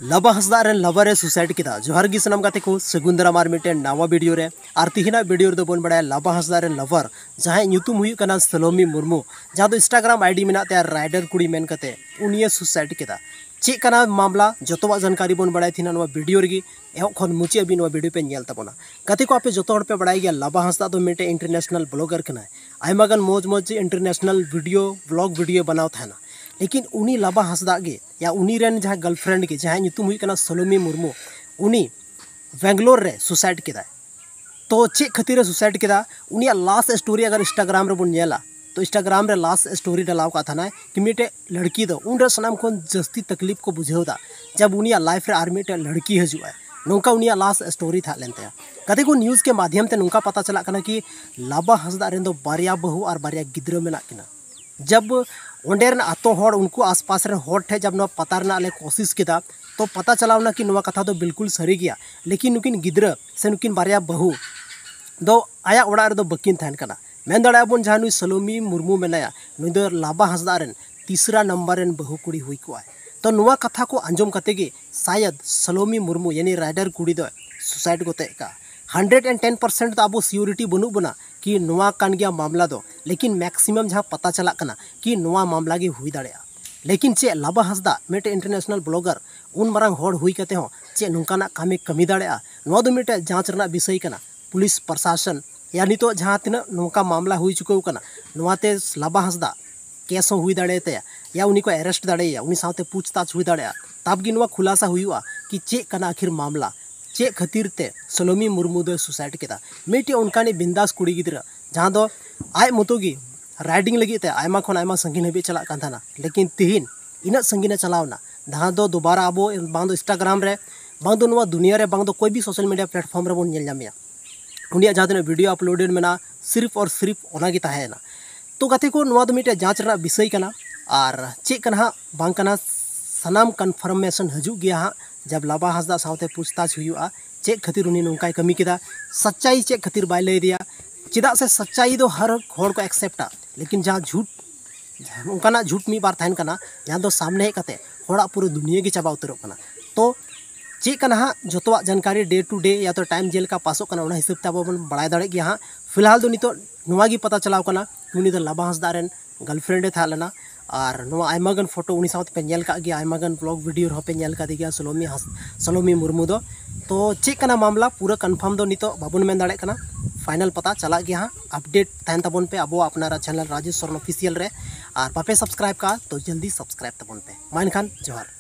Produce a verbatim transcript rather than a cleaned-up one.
ᱞᱟᱵᱟ ᱦᱟᱸᱥᱫᱟᱜ ᱨᱮᱱ ᱞᱟᱵᱟᱨ ᱮ ᱥᱩᱥᱟᱭᱤᱰ ᱠᱮᱫᱟ᱾ ᱡᱚᱦᱟᱨ ᱜᱮ ᱥᱟᱱᱟᱢ ᱜᱟᱛᱮ ᱠᱚ, ᱥᱟᱹᱜᱩᱱ ᱫᱟᱨᱟᱢ ᱟᱨ ᱢᱤᱫᱴᱮᱱ ᱱᱟᱣᱟ ᱵᱷᱤᱰᱤᱭᱳ ᱨᱮ᱾ ᱟᱨ ᱛᱤᱦᱤᱧᱟᱜ ᱵᱷᱤᱰᱤᱭᱳ ᱨᱮᱫᱚ ᱵᱚᱱ ᱵᱟᱲᱟᱭᱟ ᱞᱟᱵᱟ ᱦᱟᱸᱥᱫᱟᱜ ᱨᱮᱱ ᱞᱟᱵᱟᱨ, ᱡᱟᱦᱟᱸᱭ ᱧᱩᱛᱩᱢ ᱦᱩᱭᱩᱜ ᱠᱟᱱᱟ ᱥᱟᱞᱚᱢᱤ ᱢᱩᱨᱢᱩ, ᱡᱟᱦᱟᱸ ᱫᱚ ᱤᱱᱥᱴᱟᱜᱨᱟᱢ ᱟᱭᱰᱤ ᱢᱮᱱᱟᱜ ᱛᱟᱭᱟ ᱨᱟᱭᱰᱟᱨ ᱠᱩᱲᱤ ᱢᱮᱱ ᱠᱟᱛᱮ, ᱩᱱᱤᱭᱮ ᱥᱩᱥᱟᱭᱤᱰ ᱠᱮᱫᱟ᱾ ᱪᱮᱫ ᱠᱟᱱᱟ ᱢᱟᱢᱞᱟ, ᱡᱚᱛᱚᱣᱟᱜ ᱡᱟᱱᱠᱟᱨᱤ ᱵᱚᱱ ᱵᱟᱲᱟᱭᱟ ᱛᱤᱦᱤᱧ ᱱᱚᱣᱟ ᱵᱷᱤᱰᱤᱭᱳ ᱨᱮᱜᱮ᱾ ᱮᱦᱚᱵ ᱠᱷᱚᱱ ᱢᱩᱪᱟᱹᱫ ᱦᱟᱹᱵᱤᱡ ᱱᱚᱣᱟ ᱵᱷᱤᱰᱤᱭᱳ ᱯᱮ ᱧᱮᱞ ᱛᱟᱵᱚᱱᱟ᱾ ᱜᱟᱛᱮ ᱠᱚ, ᱟᱯᱮ ᱡᱚᱛᱚ ᱦᱚᱲ ᱯᱮ ᱵᱟᱲᱟᱭ ᱜᱮᱭᱟ, ᱞᱟᱵᱟ ᱦᱟᱸᱥᱫᱟᱜ ᱫᱚ ᱢᱤᱫᱴᱮᱱ ᱤᱱᱴᱟᱨᱱᱮᱥᱱᱟᱞ ᱵᱞᱚᱜᱟᱨ ᱠᱟᱱᱟᱭ᱾ ᱟᱭᱢᱟ ᱜᱟᱱ ᱢᱚᱡᱽ ᱢᱚᱡᱽ ᱤᱱᱴᱟᱨᱱᱮᱥᱱᱟᱞ ᱵᱷᱤᱰᱤᱭᱳ, ᱵᱞᱚᱜ ᱵᱷᱤᱰᱤᱭᱳ ᱵᱮᱱᱟᱣ ᱛᱟᱦᱮᱱᱟ᱾ ᱞᱮᱠᱤᱱ ᱩᱱᱤ ᱞᱟᱵᱟ ᱦᱟᱸᱥᱫᱟᱜ ᱜᱮ, ᱭᱟ ᱩᱱᱤ ᱨᱮᱱ ᱡᱟᱦᱟᱸᱭ ᱜᱟᱨᱞᱯᱷᱨᱮᱱᱰ ᱜᱮ, ᱡᱟᱦᱟᱸᱭ ᱧᱩᱛᱩᱢ ᱦᱩᱭᱩᱜ ᱠᱟᱱᱟ ᱥᱟᱞᱚᱢᱤ ᱢᱩᱨᱢᱩ, ᱩᱱᱤ ᱵᱮᱝᱜᱟᱞᱳᱨ ᱨᱮ ᱥᱩᱥᱟᱭᱤᱰ ᱠᱮᱫᱟᱭ᱾ ᱛᱚ ᱪᱮᱫ ᱠᱷᱟᱹᱛᱤᱨ ᱮ ᱥᱩᱥᱟᱭᱤᱰ ᱠᱮᱫᱟ? ᱩᱱᱤᱭᱟᱜ ᱞᱟᱥᱴ ᱥᱴᱳᱨᱤ ᱟᱜᱟᱨ ᱤᱱᱥᱴᱟᱜᱨᱟᱢ ᱨᱮᱵᱚᱱ ᱧᱮᱞᱟ, ᱛᱚ ᱤᱱᱥᱴᱟᱜᱨᱟᱢ ᱨᱮ ᱞᱟᱥᱴ ᱥᱴᱳᱨᱤ ᱰᱟᱞᱟᱣ ᱠᱟᱜ ᱛᱟᱦᱮᱱᱟᱭ ᱠᱤ ᱢᱤᱫᱴᱮᱡ ᱞᱟᱲᱠᱤ ᱫᱚ ᱩᱱᱨᱮ ᱥᱟᱱᱟᱢ ᱠᱷᱚᱱ ᱡᱟᱹᱥᱛᱤ ᱛᱟᱠᱞᱤᱯ ᱠᱚ ᱵᱩᱡᱷᱟᱹᱣ ᱮᱫᱟ, ᱡᱟᱵ ᱩᱱᱤᱭᱟᱜ ᱞᱟᱭᱤᱯᱷ ᱨᱮ ᱟᱨ ᱢᱤᱫᱴᱮᱡ ᱞᱟᱲᱠᱤ ᱦᱤᱡᱩᱜᱼᱟᱭ᱾ ᱱᱚᱝᱠᱟ ᱩᱱᱤᱭᱟᱜ ᱞᱟᱥᱴ ᱥᱴᱳᱨᱤ ᱛᱟᱦᱮᱸ ᱞᱮᱱ ᱛᱟᱭᱟ᱾ ᱜᱟᱛᱮ ᱠᱚ, ᱱᱤᱭᱩᱡᱽ ᱠᱮ ᱢᱟᱫᱷᱭᱚᱢ ᱛᱮ ᱱᱚᱝᱠᱟ ᱯᱟᱛᱟ ᱪᱟᱞᱟᱜ ᱠᱟᱱᱟ ᱠᱤ ᱞᱟᱵᱟ ᱦᱟᱸᱥᱫᱟᱜ ᱨᱮᱱ ᱫᱚ ᱵᱟᱨᱭᱟ ᱵᱟᱹᱦᱩ ᱟᱨ ᱵᱟᱨᱭᱟ ᱜᱤᱫᱽᱨᱟᱹ ᱢᱮᱱᱟᱜ ᱠᱤᱱᱟ᱾ ᱡᱟᱵ ᱚᱸᱰᱮ ᱨᱮᱱ ᱟᱛᱳ ᱦᱚᱲ, ᱩᱱᱠᱩ ᱟᱥᱯᱟᱥ ᱨᱮᱱ ᱦᱚᱲ ᱴᱷᱮᱱ ᱡᱟᱵ ᱱᱚᱣᱟ ᱯᱟᱛᱟ ᱨᱮᱱᱟᱜ ᱞᱮ ᱠᱳᱥᱤᱥ ᱠᱮᱫᱟ, ᱛᱚ ᱯᱟᱛᱟ ᱪᱟᱞᱟᱣ ᱮᱱᱟ ᱠᱤ ᱱᱚᱣᱟ ᱠᱟᱛᱷᱟ ᱫᱚ ᱵᱤᱞᱠᱩᱞ ᱥᱟᱹᱨᱤ ᱜᱮᱭᱟ᱾ ᱞᱮᱠᱤᱱ ᱱᱩᱠᱤᱱ ᱜᱤᱫᱽᱨᱟᱹ ᱥᱮ ᱱᱩᱠᱤᱱ ᱵᱟᱨᱭᱟ ᱵᱟᱹᱦᱩ ᱫᱚ ᱟᱭᱟᱜ ᱚᱲᱟᱜ ᱨᱮᱫᱚ ᱵᱟᱹᱠᱤᱱ ᱛᱟᱦᱮᱱ ᱠᱟᱱᱟ᱾ ᱢᱮᱱ ᱫᱟᱲᱮᱭᱟᱜᱼᱟ ᱵᱚᱱ, ᱡᱟᱦᱟᱸ ᱱᱩᱭ ᱥᱟᱞᱚᱢᱤ ᱢᱩᱨᱢᱩ ᱢᱮᱱᱟᱭᱟ, ᱱᱩᱭ ᱫᱚ ᱞᱟᱵᱟ ᱦᱟᱸᱥᱫᱟᱜ ᱨᱮᱱ ᱛᱤᱥᱨᱟ ᱱᱟᱢᱵᱟᱨ ᱨᱮᱱ ᱵᱟᱹᱦᱩ ᱠᱩᱲᱤ ᱦᱩᱭ ᱠᱚᱜᱼᱟᱭ᱾ ᱛᱚ ᱱᱚᱣᱟ ᱠᱟᱛᱷᱟ ᱠᱚ ᱟᱸᱡᱚᱢ ᱠᱟᱛᱮ ᱜᱮ ᱥᱟᱭᱟᱫ ᱥᱟᱞᱚᱢᱤ ᱢᱩᱨᱢᱩ, ᱭᱟᱱᱤ ᱨᱟᱭᱰᱟᱨ ᱠᱩᱲᱤ ᱫᱚ ᱥᱩᱥᱟᱭᱤᱰ ᱜᱚᱛᱮᱡ ᱠᱟᱜᱼᱟ᱾ ᱦᱟᱱᱰᱨᱮᱰ ᱮᱱᱰ ᱴᱮᱱ ᱯᱟᱨᱥᱮᱱᱴ ᱫᱚ ᱟᱵᱚ ᱥᱤᱭᱳᱨᱤᱴᱤ ᱵᱟᱹᱱᱩᱜ ᱵᱚᱱᱟ ᱠᱤ ᱱᱚᱣᱟ ᱠᱟᱱ ᱜᱮᱭᱟ ᱢᱟᱢᱞᱟ ᱫᱚ, ᱞᱮᱠᱤᱱ ᱢᱮᱠᱥᱤᱢᱟᱢ ᱡᱟᱦᱟᱸ ᱯᱟᱛᱟ ᱪᱟᱞᱟᱜ ᱠᱟᱱᱟ ᱠᱤ ᱱᱚᱣᱟ ᱢᱟᱢᱞᱟ ᱜᱮ ᱦᱩᱭ ᱫᱟᱲᱮᱭᱟᱜᱼᱟ᱾ ᱞᱮᱠᱤᱱ ᱪᱮᱫ ᱞᱟᱵᱟ ᱦᱟᱸᱥᱫᱟ ᱢᱤᱫᱴᱮᱡ ᱤᱱᱴᱟᱨᱱᱮᱥᱱᱟᱞ ᱵᱞᱚᱜᱟᱨ, ᱩᱱ ᱢᱟᱨᱟᱝ ᱦᱚᱲ ᱦᱩᱭ ᱠᱟᱛᱮ ᱦᱚᱸ ᱪᱮᱫ ᱱᱚᱝᱠᱟᱱᱟᱜ ᱠᱟᱹᱢᱤ ᱠᱟᱹᱢᱤ ᱫᱟᱲᱮᱭᱟᱜᱼᱟ? ᱱᱚᱣᱟ ᱫᱚ ᱢᱤᱫᱴᱮᱡ ᱡᱟᱸᱪ ᱨᱮᱱᱟᱜ ᱵᱤᱥᱚᱭ ᱠᱟᱱᱟ᱾ ᱯᱩᱞᱤᱥ ᱯᱨᱚᱥᱟᱥᱚᱱ ᱭᱟ ᱱᱤᱛᱚᱜ ᱡᱟᱦᱟᱸ ᱛᱤᱱᱟᱹᱜ ᱱᱚᱝᱠᱟ ᱢᱟᱢᱞᱟ ᱦᱩᱭ ᱪᱩᱠᱟᱹᱣ ᱠᱟᱱᱟ, ᱱᱚᱣᱟᱛᱮ ᱞᱟᱵᱟ ᱦᱟᱸᱥᱫᱟ ᱠᱮᱥ ᱦᱚᱸ ᱦᱩᱭ ᱫᱟᱲᱮᱭᱟᱛᱟᱭᱟ, ᱭᱟ ᱩᱱᱤ ᱠᱚ ᱟᱨᱮᱥᱴ ᱫᱟᱲᱮᱭᱟᱭᱟ, ᱩᱱᱤ ᱥᱟᱶᱛᱮ ᱯᱩᱪᱷᱛᱟᱪᱷ ᱦᱩᱭ ᱫᱟᱲᱮᱭᱟᱜᱼᱟ᱾ ᱛᱟᱵ ᱜᱮ ᱱᱚᱣᱟ ᱠᱷᱩᱞᱟᱥᱟ ᱦᱩᱭᱩᱜᱼᱟ ᱠᱤ ᱪᱮᱫ ᱠᱟᱱᱟ ᱟᱹᱠᱷᱤᱨ ᱢᱟᱢᱞᱟ, ᱪᱮᱫ ᱠᱷᱟᱹᱛᱤᱨ ᱛᱮ ᱥᱟᱞᱚᱢᱤ ᱢᱩᱨᱢᱩ ᱫᱚᱭ ᱥᱩᱥᱟᱭᱤᱰ ᱠᱮᱫᱟ᱾ ᱢᱤᱫᱴᱮᱡ ᱚᱱᱠᱟᱱᱤᱡ ᱵᱤᱱᱫᱟᱥ ᱠᱩᱲᱤ ᱜᱤᱫᱽᱨᱟᱹ, ᱡᱟᱦᱟᱸ ᱫᱚ ᱟᱡ ᱢᱚᱛᱚ ᱜᱮ ᱨᱟᱭᱰᱤᱝ ᱞᱟᱹᱜᱤᱫ ᱛᱮ ᱟᱭᱢᱟ ᱠᱷᱚᱱ ᱟᱭᱢᱟ ᱥᱟᱺᱜᱤᱧ ᱦᱟᱹᱵᱤᱡ ᱪᱟᱞᱟᱜ ᱠᱟᱱ ᱛᱟᱦᱮᱱᱟ, ᱞᱮᱠᱤᱱ ᱛᱤᱦᱤᱧ ᱤᱱᱟᱹᱜ ᱥᱟᱺᱜᱤᱧ ᱮ ᱪᱟᱞᱟᱣ ᱮᱱᱟ, ᱡᱟᱦᱟᱸ ᱫᱚ ᱫᱩᱵᱟᱨᱟ ᱟᱵᱚ ᱵᱟᱝ ᱫᱚ ᱤᱱᱥᱴᱟᱜᱨᱟᱢ ᱨᱮ, ᱵᱟᱝ ᱫᱚ ᱱᱚᱣᱟ ᱫᱩᱱᱤᱭᱟᱹ ᱨᱮ, ᱵᱟᱝ ᱫᱚ ᱠᱚᱭ ᱵᱤ ᱥᱳᱥᱟᱞ ᱢᱤᱰᱤᱭᱟ ᱯᱞᱮᱴᱯᱷᱚᱨᱢ ᱨᱮᱵᱚᱱ ᱧᱮᱞ ᱧᱟᱢᱮᱭᱟ᱾ ᱩᱱᱤᱭᱟᱜ ᱡᱟᱦᱟᱸ ᱛᱤᱱᱟᱹᱜ ᱵᱷᱤᱰᱤᱭᱳ ᱟᱯᱞᱳᱰᱮᱰ ᱢᱮᱱᱟᱜᱼᱟ, ᱥᱤᱨᱯ ᱟᱨ ᱥᱤᱨᱯ ᱚᱱᱟ ᱜᱮ ᱛᱟᱦᱮᱸᱭᱮᱱᱟ᱾ ᱛᱚ ᱜᱟᱛᱮ ᱠᱚ, ᱱᱚᱣᱟ ᱫᱚ ᱢᱤᱫᱴᱮᱡ ᱡᱟᱸᱪ ᱨᱮᱱᱟᱜ ᱵᱤᱥᱚᱭ ᱠᱟᱱᱟ, ᱟᱨ ᱪᱮᱫ ᱠᱟᱱᱟ ᱦᱟᱸᱜ ᱵᱟᱝ ᱠᱟᱱᱟ, ᱥᱟᱱᱟᱢ ᱠᱚᱱᱯᱷᱟᱨᱢᱮᱥᱚᱱ ᱦᱤᱡᱩᱜ ᱜᱮᱭᱟ ᱦᱟᱸᱜ, ᱡᱟᱵ ᱞᱟᱵᱟ ᱦᱟᱸᱥᱫᱟ ᱥᱟᱶᱛᱮ ᱯᱩᱪᱷᱛᱟᱪᱷ ᱦᱩᱭᱩᱜᱼᱟ, ᱪᱮᱫ ᱠᱷᱟᱹᱛᱤᱨ ᱩᱱᱤ ᱱᱚᱝᱠᱟᱭ ᱠᱟᱹᱢᱤ ᱠᱮᱫᱟ, ᱥᱟᱪᱪᱟᱭ ᱪᱮᱫ ᱠᱷᱟᱹᱛᱤᱨ ᱵᱟᱭ ᱞᱟᱹᱭ ᱟᱫᱮᱭᱟ᱾ ᱪᱮᱫᱟᱜ ᱥᱮ ᱥᱟᱪᱪᱟᱭ ᱫᱚ ᱦᱟᱨ ᱦᱚᱲ ᱠᱚ ᱮᱠᱥᱮᱯᱴᱟ, ᱞᱮᱠᱤᱱ ᱡᱟᱦᱟᱸ ᱡᱷᱩᱴ, ᱚᱱᱠᱟᱱᱟᱜ ᱡᱷᱩᱴ ᱢᱤᱫ ᱵᱟᱨ ᱛᱟᱦᱮᱱ ᱠᱟᱱᱟ, ᱡᱟᱦᱟᱸ ᱫᱚ ᱥᱟᱢᱱᱮ ᱦᱮᱡ ᱠᱟᱛᱮ ᱦᱚᱲᱟᱜ ᱯᱩᱨᱟᱹ ᱫᱩᱱᱤᱭᱟᱹ ᱜᱮ ᱪᱟᱵᱟ ᱩᱛᱟᱹᱨᱚᱜ ᱠᱟᱱᱟ᱾ ᱛᱚ ᱪᱮᱫ ᱠᱟᱱᱟ ᱦᱟᱸᱜ ᱡᱚᱛᱚᱣᱟᱜ ᱡᱟᱱᱠᱟᱨᱤ day to day ᱭᱟ ᱛᱚ time ᱡᱮᱞᱮᱠᱟ ᱯᱟᱥᱚᱜ ᱠᱟᱱᱟ, ᱚᱱᱟ ᱦᱤᱥᱟᱹᱵ ᱛᱮ ᱟᱵᱚ ᱵᱚᱱ ᱵᱟᱲᱟᱭ ᱫᱟᱲᱮᱭᱟᱜ ᱜᱮᱭᱟ ᱦᱟᱸᱜ᱾ ᱯᱷᱤᱞᱦᱟᱞ ᱫᱚ ᱱᱤᱛᱚᱜ ᱱᱚᱣᱟ ᱜᱮ ᱯᱟᱛᱟ ᱪᱟᱞᱟᱣ ᱠᱟᱱᱟ, ᱩᱱᱤ ᱫᱚ ᱞᱟᱵᱟ ᱦᱟᱸᱥᱫᱟ ᱨᱮᱱ girlfriend ᱮ ᱛᱟᱦᱮᱸ ᱞᱮᱱᱟ᱾ ᱟᱨ ᱱᱚᱣᱟ ᱟᱭᱢᱟ ᱜᱟᱱ ᱯᱷᱳᱴᱳ ᱩᱱᱤ ᱥᱟᱶᱛᱮ ᱯᱮ ᱧᱮᱞ ᱠᱟᱜ ᱜᱮᱭᱟ, ᱟᱭᱢᱟ ᱜᱟᱱ vlog video ᱨᱮᱦᱚᱸ ᱯᱮ ᱧᱮᱞ ᱠᱟᱫᱮ ᱜᱮᱭᱟ ᱥᱳᱞᱳᱢᱤ ᱦᱟᱸᱥ-, ᱥᱳᱞᱳᱢᱤ ᱢᱩᱨᱢᱩ ᱫᱚ᱾ ᱛᱚ ᱪᱮᱫ ᱠᱟᱱᱟ ᱢᱟᱢᱞᱟ ᱯᱩᱨᱟᱹ confirm ᱫᱚ ᱱᱤᱛᱚᱜ ᱵᱟᱵᱚᱱ ᱢᱮᱱ ᱫᱟᱲᱮᱭᱟᱜ ᱠᱟᱱᱟ, final ᱯᱟᱛᱟ ᱪᱟᱞᱟᱜ ᱜᱮᱭᱟ ᱦᱟᱸᱜ᱾ Update ᱛᱟᱦᱮᱱ ᱛᱟᱵᱚᱱ ᱯᱮ ᱟᱵᱚ ᱟᱯᱱᱟᱨᱟᱜ channel ᱨᱟᱡᱮᱥ ᱥᱚᱨᱮᱱ official ᱨᱮ, ᱟᱨ ᱵᱟᱯᱮ subscribe ᱠᱟᱜᱼᱟ ᱛᱚ ᱡᱚᱞᱫᱤ subscribe ᱛᱟᱵᱚᱱ ᱯᱮ᱾ ᱢᱟ ᱮᱱᱠᱷᱟᱱ ᱡᱚᱦᱟᱨ᱾